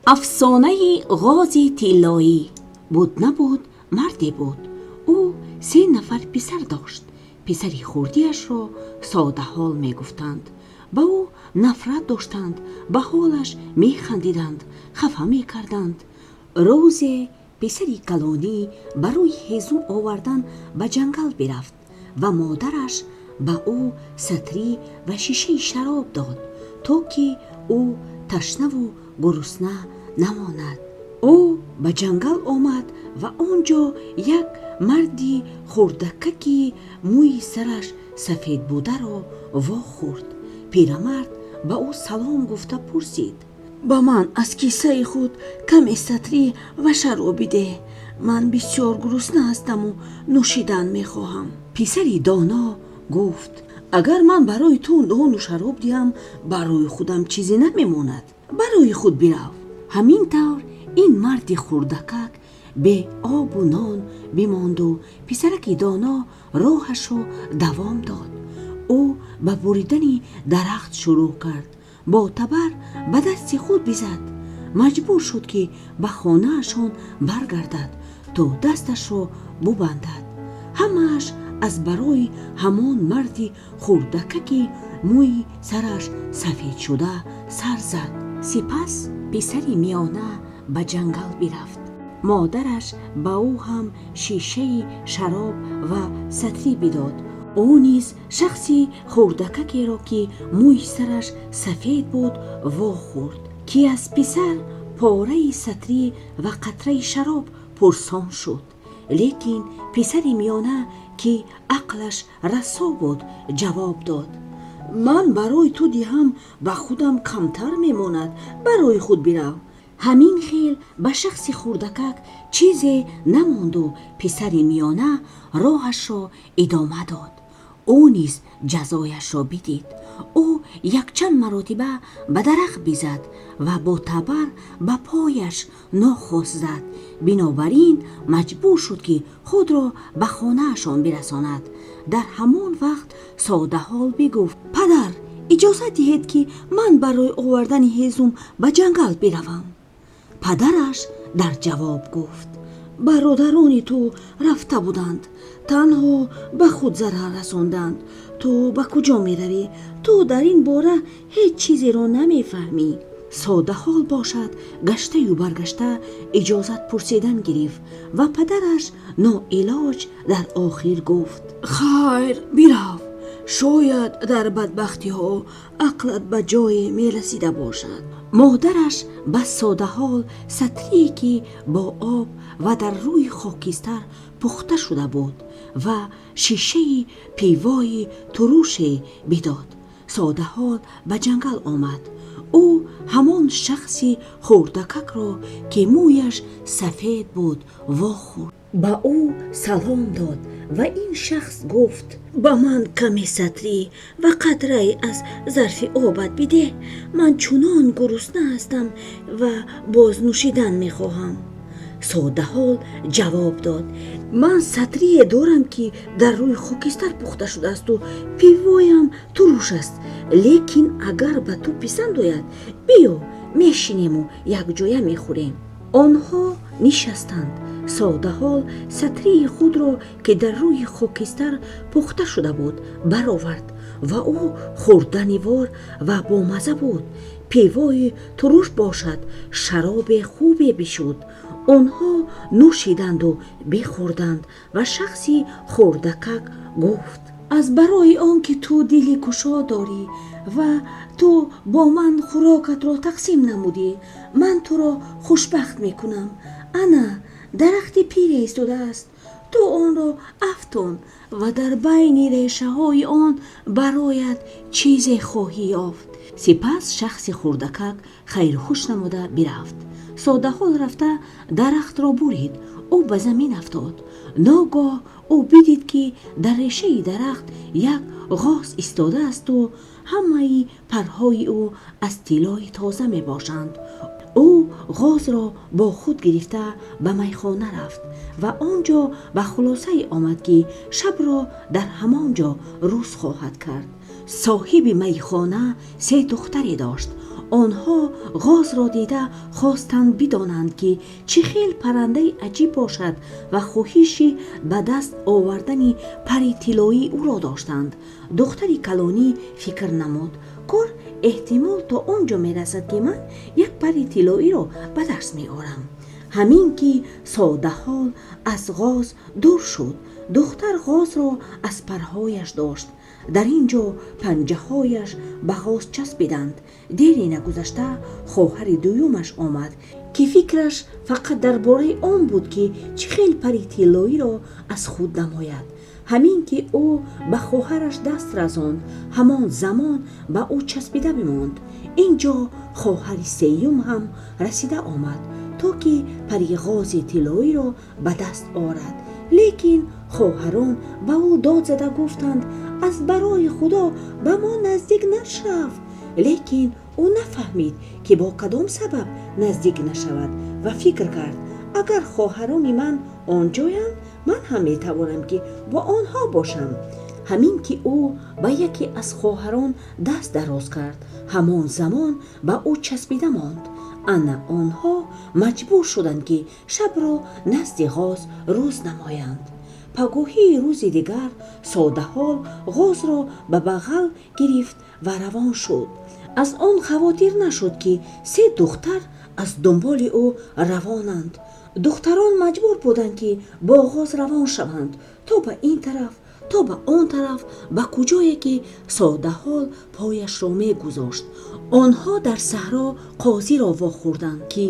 Афсонаи ғози тиллоӣ. Буд, набуд, марде буд. Ӯ се нафар писар дошт. Писари хурдиашро Содаҳол мегуфтанд. Ба ӯ нафрат доштанд, ба ҳолаш механдиданд, хафа мекарданд. Рӯзе писари калонӣ барои ҳезум овардан ба ҷангал бирафт ва модараш ба ӯ сатри ва шишаи шароб дод, то ки ӯ ташнаву гурусна намонад. Ӯ ба ҷангал омад ва онҷо як марди хурдакаки мӯи сараш сафед бударо вохӯрд. Пирамард ба ӯ салом гуфта пурсид: «Ба ман аз кисаи худ каме сатрӣ ва шароб бидеҳ. Ман бисёр гурусна ҳастаму нӯшидан мехоҳам». Писари доно гуфт: «Агар ман барои ту нону шароб диҳам, барои худам чизе намемонад. Барои худ бирав». Ҳамин тавр ин марди хурдакак бе обу нон бимонду писараки доно роҳашро давом дод. Ӯ ба буридани дарахт шурӯъ кард, бо табар ба дасти худ бизад. Маҷбур шуд, ки ба хонаашон баргардад, то дасташро бубандад. Ҳамааш аз барои ҳамон марди хурдакаки мӯи сараш сафед шуда сар зад. Сипас писари миёна ба ҷангал бирафт. Модараш ба ӯ ҳам шишаи шароб ва сатрӣ бидод. Ӯ низ шахси хурдакакеро, ки мӯи сараш сафед буд, вохӯрд, ки аз писар пораи сатрӣ ва қатраи шароб пурсон шуд. Лекин писари миёна, ки ақлаш расо буд, ҷавоб дод: «Ман барои ту диҳам, ба худам камтар мемонад. Барои худ бирав». Ҳамин хел ба шахси хурдакак чизе намонду писари миёна роҳашро идома дод. Ӯ низ ҷазояшро бидид. Ӯ якчанд маротиба ба дарахт бизад ва бо табар ба пояш нохост зад. Бинобар ин маҷбур шуд, ки худро ба хонаашон бирасонад. Дар ҳамон вақт Содаҳол бигуфт: «Падар, иҷозат диҳед, ки ман барои овардани ҳезум ба ҷангал биравам». Падараш дар ҷавоб гуфт: «Бародарони ту рафта буданд, танҳо ба худ зарар расонданд. Ту ба куҷо меравӣ? Ту дар ин бора ҳеҷ чизеро намефаҳмӣ». Содаҳол бошад, гаштаю баргашта иҷозат пурсидан гирифт ва падараш ноилоҷ дар охир гуфт: «Хайр, бирав, шояд дар бадбахтиҳо ақлат ба ҷое мерасида бошад». Модараш ба Содаҳол сатрие, ки бо об ва дар рӯи хокистар пухта шуда буд, ва шишаи пивои туруше бидод. Содаҳол ба ҷангал омад. Ӯ ҳамон шахси хурдакакро, ки мӯяш сафед буд, вохӯрд, ба ӯ салом дод ва ин шахс гуфт: «Ба ман каме сатрӣ ва қатрае аз зарфи обат бидеҳ. Ман чунон гурусна ҳастам ва боз нӯшидан мехоҳам». Содаҳол ҷавоб дод: «Ман сатрие дорам, ки дар рӯи хокистар пухта шудаасту пивоям туруш аст. Лекин агар ба ту писанд ояд, биё, мешинему якҷоя мехӯрем». Онҳо нишастанд. Содаҳол сатрии худро, ки дар рӯи хокистар пухта шуда буд, баровард ва ӯ хӯрданивор ва бомазза буд. Пивои туруш бошад, шароби хубе бишуд. Онҳо нӯшиданду бихӯрданд ва шахси хурдакак гуфт: «Аз барои он ки ту дили кушод дорӣ ва ту бо ман хӯрокатро тақсим намудӣ, ман туро хушбахт мекунам. Ана дарахти пире истодааст. Ту онро афтон ва дар байни решаҳои он бароят чизе хоҳӣ ёфт». Сипас шахси хурдакак хайрхуш намуда бирафт. Содаҳол рафта дарахтро бурид. Ӯ ба замин афтод. Ногоҳ ӯ бидид, ки дар решаи дарахт як ғоз истодаасту ҳамаи парҳои ӯ аз тиллои тоза мебошанд. Ӯ ғозро бо худ гирифта ба майхона рафт ва он ҷо ба хулосае омад, ки шабро дар ҳамон ҷо рӯз хоҳад кард. Соҳиби майхона се духтаре дошт. Онҳо ғозро дида хостанд бидонанд, ки чӣ хел паррандаи аҷиб бошад ва хоҳиши ба даст овардани пари тилоии ӯро доштанд. Духтари калонӣ фикр намуд: "Кор эҳтимол то он ҷо мерасад, ки ман як пари тилоиро ба даст меорам." Ҳамин ки Содаҳол аз ғоз дур шуд, духтар ғозро аз парҳояш дошт. Дар ин ҷо панҷаҳояш ба ғоз часпиданд. Дери нагузашта хоҳари дуюмаш омад, ки фикраш фақат дар бораи он буд, ки чӣ хел пари тилоиро аз худ намояд. Ҳамин ки ӯ ба хоҳараш даст расонд, ҳамон замон ба ӯ часпида бимонд. Ин ҷо хоҳари сеюм ҳам расида омад, то ки пари ғози тилоиро ба даст орад. Лекин хоҳарон ба ӯ дод зада гуфтанд: "Аз барои Худо ба мо наздик нашав!" Лекин ӯ нафаҳмид, ки бо кадом сабаб наздик нашавад ва фикр кард: "Агар хоҳарони ман он ҷоянд, ман ҳам метавонам, ки бо онҳо бошам." Ҳамин ки ӯ ба яке аз хоҳарон даст дароз кард, ҳамон замон ба ӯ часпида монд. Ана онҳо маҷбур шуданд, ки шабро назди ғоз рӯз намоянд. Пагоҳии рӯзи дигар Содаҳол ғозро ба бағал гирифт ва равон шуд. Аз он хавотир нашуд, ки се духтар аз дунболи ӯ равонанд. Духтарон маҷбур буданд, ки бо ғоз равон шаванд. То ба ин тараф, то ба он тараф, ба куҷое ки Содаҳол пояшро мегузошт. Онҳо дар саҳро қозиро вохӯрданд, ки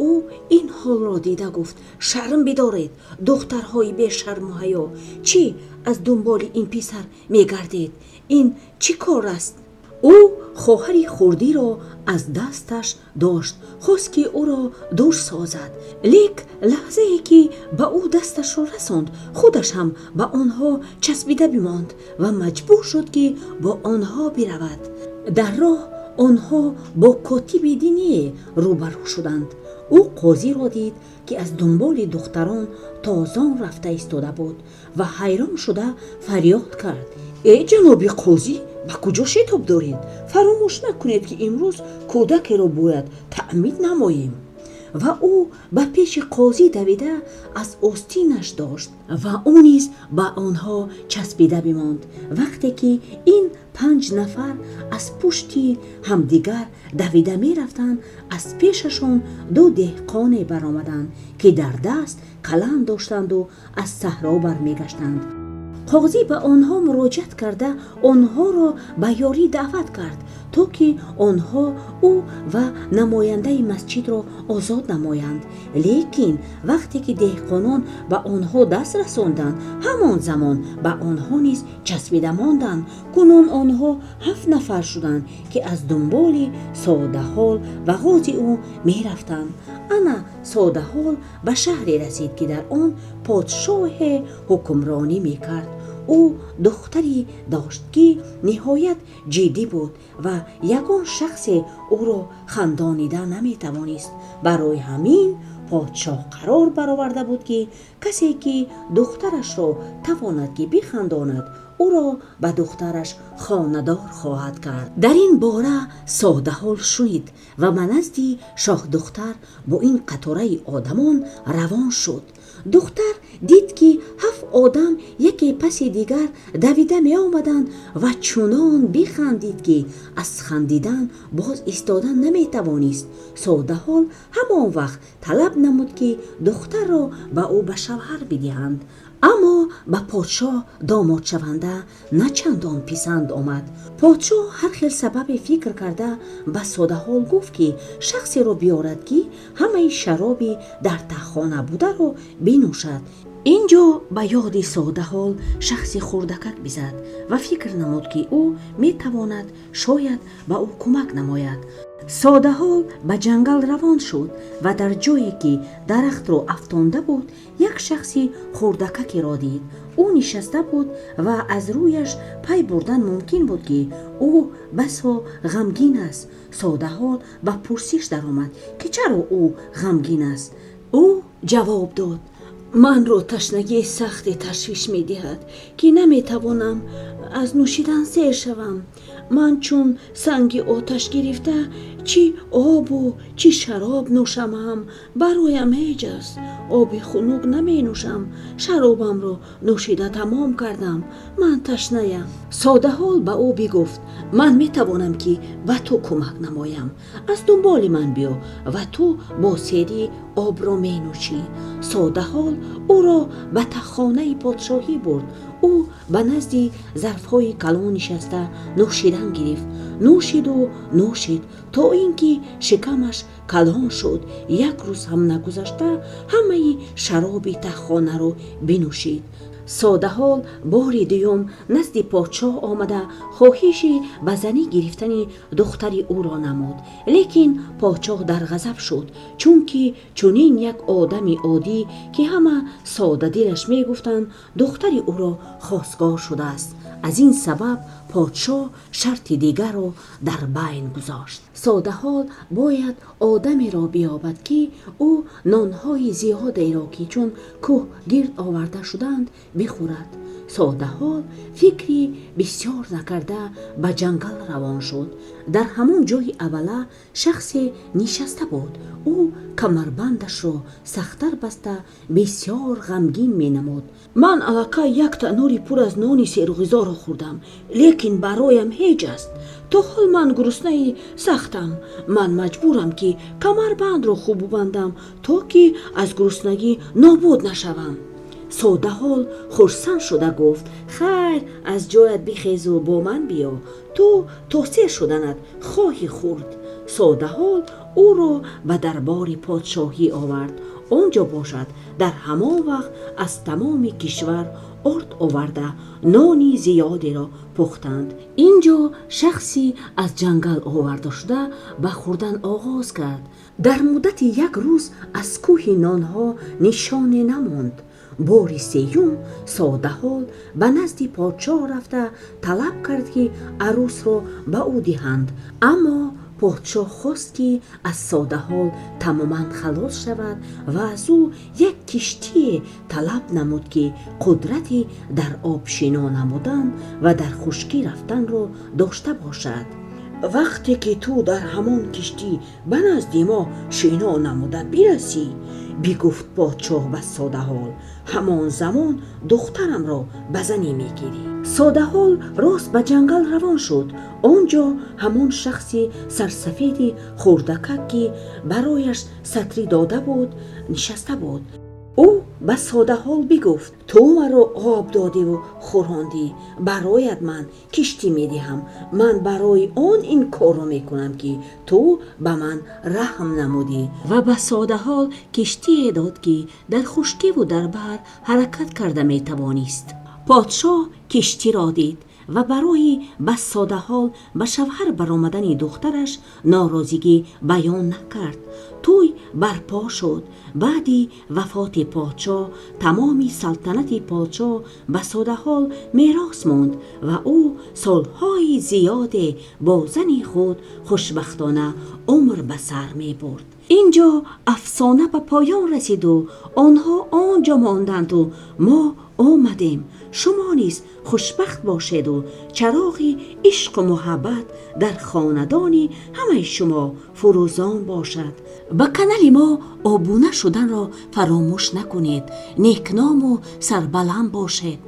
ӯ ин ҳолро дида гуфт: "Шарм бидоред, духтарҳои бешарму ҳаё! Чӣ аз дунболи ин писар мегардед? Ин чӣ кор аст?" Ӯ хоҳари хурдиро аз дасташ дошт, хост, ки ӯро дур созад. Лек лаҳзае ки ба ӯ дасташро расонд, худаш ҳам ба онҳо часпида бимонд ва маҷбур шуд, ки бо онҳо биравад. Дар роҳ онҳо бо котиби диние рӯ ба рӯ шуданд. Ӯ қозиро дид, ки аз дунболи духтарон тозон рафта истода буд ва ҳайрон шуда фарёд кард: "Э, ҷаноби қозӣ, ба куҷо шитоб доред? Фаромӯш накунед, ки имрӯз кӯдакеро бояд таъмид намоем." Ва ӯ ба пеши қозӣ давида аз остинаш дошт ва ӯ низ ба онҳо часпида бимонд. Вақте ки ин панҷ нафар аз пушти ҳамдигар давида мерафтанд, аз пешашон ду деҳқоне баромаданд, ки дар даст каланд доштанду аз саҳро бармегаштанд. Қозӣ ба онҳо муроҷиат карда, онҳоро ба ёрӣ даъват кард, то ки онҳо ӯ ва намояндаи масҷидро озод намоянд. Лекин вақте ки деҳқонон ба онҳо даст расонданд, ҳамон замон ба онҳо низ часпида монданд. Кунун онҳо ҳафт нафар шуданд, ки аз дунболи Содаҳол ва ғози ӯ мерафтанд. Ана Содаҳол ба шаҳре расид, ки дар он подшоҳе ҳукмронӣ мекард. Ӯ духтаре дошт, ки ниҳоят ҷиддӣ буд ва ягон шахсе ӯро хандонида наметавонист. Барои ҳамин подшоҳ қарор бароварда буд, ки касе ки духтарашро тавонад ки бихандонад, ӯро ба духтараш хонадор хоҳад кард. Дар ин бора Содаҳол шунид ва ба назди шоҳдухтар бо ин қатораи одамон равон шуд. Духтар дид, ки ҳафт одам яке паси дигар давида меомаданд ва чунон бихандид, ки аз хандидан боз истодан наметавонист. Содаҳол ҳамон вақт талаб намуд, ки духтарро ба ӯ ба шавҳар бидиҳанд. Аммо ба подшоҳ домодшаванда начандон писанд омад. Подшоҳ ҳар хел сабабе фикр карда, ба Содаҳол гуфт, ки шахсеро биёрад, ки ҳамаи шароби дар таҳхона бударо бинӯшад. Ин ҷо ба ёди Содаҳол шахси хурдакак бизад ва фикр намуд, ки ӯ метавонад шояд ба ӯ кӯмак намояд. Содаҳол ба ҷангал равон шуд ва дар ҷое, ки дарахтро афтонда буд, як шахси хурдакакеро дид. Ӯ нишаста буд ва аз рӯяш пай бурдан мумкин буд, ки ӯ басо ғамгин аст. Содаҳол ба пурсиш даромад, ки чаро ӯ ғамгин аст. Ӯ ҷавоб дод: "Манро ташнагии сахте ташвиш медиҳад, ки наметавонам аз нӯшидан сер шавам." Ман чун санги оташ гирифта, чи обу чи шароб нӯшам ҳам бароям ҳеҷ аст. Оби хунук наменӯшам. Шаробамро нӯшида тамом кардам. Ман ташнаям. Содаҳол ба ӯ бигуфт: Ман метавонам, ки ба ту кӯмак намоям. Аз дунболи ман биё ва ту бо серӣ обро менӯшӣ. Содаҳол ӯро ба таҳхонаи подшоҳӣ бурд. Ӯ ба назди зарфҳои калон нишаста, нӯшидан гирифт. Нӯшиду нӯшид, то ин ки шикамаш калон шуд. Як рӯз ҳам нагузашта, ҳамаи шароби таҳхонаро бинӯшид. Содаҳол бори дуюм назди подшоҳ омада, хоҳиши ба занӣ гирифтани духтари ӯро намуд. Лекин подшоҳ дар ғазаб шуд, чунки чунин як одами оддӣ, ки ҳама содадилаш мегуфтанд, духтари ӯро хостгор шудааст. Аз ин сабаб подшоҳ шарти дигарро дар байн гузошт. Содаҳол бояд одамеро биёбад, ки ӯ нонҳои зиёдеро, ки чун кӯҳ гирд оварда шудаанд, бихӯрад. Содаҳол фикри бисёр накарда, ба ҷангал равон шуд. Дар ҳамон ҷои аввала шахсе нишаста буд. Ӯ камарбандашро сахтар баста, бисёр ғамгин менамуд. Ман аллакай як танури пур аз нони серғизоро хӯрдам, лекин бароям ҳеҷ аст. То ҳол ман гуруснаи сахтам. Ман маҷбурам, ки камарбандро хуб бубандам, то ки аз гуруснагӣ нобуд нашавам. Содаҳол хурсанд шуда гуфт: Хайр, аз ҷоят бихезу бо ман биё, ту то сер шуданат хоҳӣ хӯрд. Содаҳол ӯро ба дарбори подшоҳӣ овард. Он ҷо бошад, дар ҳамон вақт аз тамоми кишвар орд оварда, нони зиёдеро пухтанд. Ин ҷо шахси аз ҷангал овардашуда ба хӯрдан оғоз кард. Дар муддати як рӯз аз кӯҳи нонҳо нишоне намонд. Бори сеюм Содаҳол ба назди подшоҳ рафта, талаб кард, ки арӯсро ба ӯ диҳанд. Аммо подшоҳ хост, ки аз Содаҳол тамоман халос шавад ва аз ӯ як киштие талаб намуд, ки қудрати дар об шино намудан ва дар хушкӣ рафтанро дошта бошад. Вақте ки ту дар ҳамон киштӣ ба назди мо шино намуда бирасӣ, бигуфт подшоҳ ба Содаҳол, ҳамон замон духтарамро ба занӣ мегирӣ. Содаҳол рост ба ҷангал равон шуд. Он ҷо ҳамон шахси сарсафеди хурдакак, ки барояш сатрӣ дода буд, нишаста буд. Ӯ ба Содаҳол бигуфт: Ту маро об додиву хӯрондӣ, бароят ман киштӣ медиҳам. Ман барои он ин корро мекунам, ки ту ба ман раҳм намудӣ. Ва ба Содаҳол киштие дод, ки дар хушкиву дар баҳр ҳаракат карда метавонист. Подшоҳ киштиро дид ва барои ба Содаҳол ба шавҳар баромадани духтараш норозигӣ баён накард. Тӯй барпо шуд. Баъди вафоти подшоҳ тамоми салтанати подшоҳ ба Содаҳол мерос монд ва ӯ солҳои зиёде бо зани худ хушбахтона умр ба сар мебурд. Ин ҷо афсона ба поён расиду онҳо он ҷо монданду мо омадем. Шумо низ хушбахт бошеду чароғи ишқу муҳаббат дар хонадони ҳамаи шумо фурӯзон бошад. Ба канали мо обуна шуданро фаромӯш накунед. Некному сарбаланд бошед.